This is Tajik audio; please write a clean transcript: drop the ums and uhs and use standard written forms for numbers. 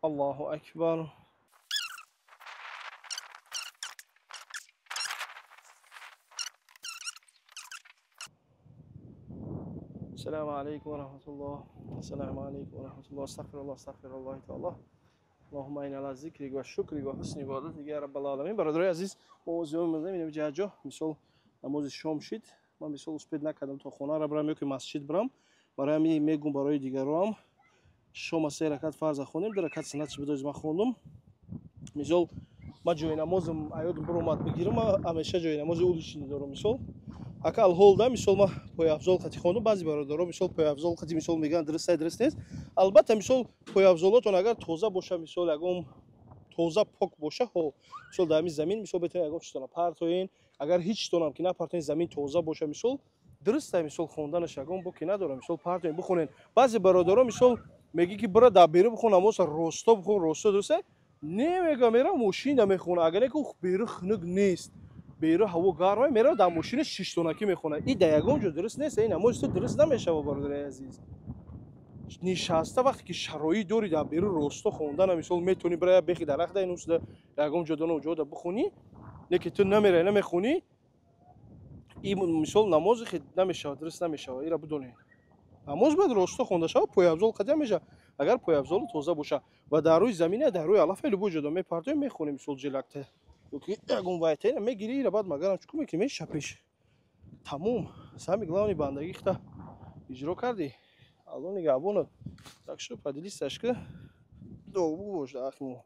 Аллоҳу акбар. Ассалому алайкум ва раҳматуллоҳ. Ассалому алайкум ва раҳматуллоҳ. Астағфируллоҳ, астағфируллоҳи таоло. Аллоҳумма инна ала зикрика ва шукрика ва ҳусни ибодатика я раббал оламин. Бародарои азиз, мо озиён мезанем ин ҷо. Мисол намози шом шид. Ман мисол успед накардам то хонаро бирам ё ки масҷид бирам. Барои ҳамин мегум барои дигароам. Шома се ракат фарза хонем, ду ракат суннатш бидоз ман хондум. Мисол ман ҷои намозам аёдам биромад бигирам, ман ҳамеша ҷои намози улични дорам. Мисол ака алҳол да мисол ман пойафзол қати хондум. Баъзе бародаро мисол пойафзол қати мисол мегӯянд дуруст ай, дуруст нест. Албатта мисол пойафзолотон агар тоза боша, мисол ягон тоза пок боша, ҳо мисол дар ҳамин замин мисол бетавонед ягон чизтона партоен. Агар ҳеҷ чизтонам ки напартоен, замин тоза боша, мисол дуруст ай, мисол хонданаш ягон боке надорам. Мисол партоен бихонен. Баъзе бародаро мисол мегӣ ки бира дар беру бихон намоза, росто бихон, росто дуруст ай? Не, мега мера мошина мехона. Агар не ки беру хунук нест, беру ҳаво гарм, мера дар мошина шиштонакӣ мехона. И дар ягон ҷо дуруст нест, ин намози ту дуруст намешава, бародари азиз. Нишаста вақте ки шароит дорӣ дар беру росто хондана, мисол метавонӣ бира бехи дарахт дар инусда ягон ҷо дона ҷода бихонӣ, не ки ту намераи намехонӣ, и мисол намози хе намешава, дуруст намешава. Ира бидонед, намоз бояд росто хонда шава, пойафзол қадам мешава агар пойафзолу тоза боша ва дар рӯи замина, дар рӯи алафа любой ҷода мепартоем, мехонем. Мисол ҷелакта ягон вайтаина мегирӣ, ира баъд магарам чӣ кор мекунӣ, мешапеш, тамом. Самый главный бандагӣ хита иҷро кардӣ, Алло нигаҳбонат. Так что поделись, ки долгу бош дар ахи мо.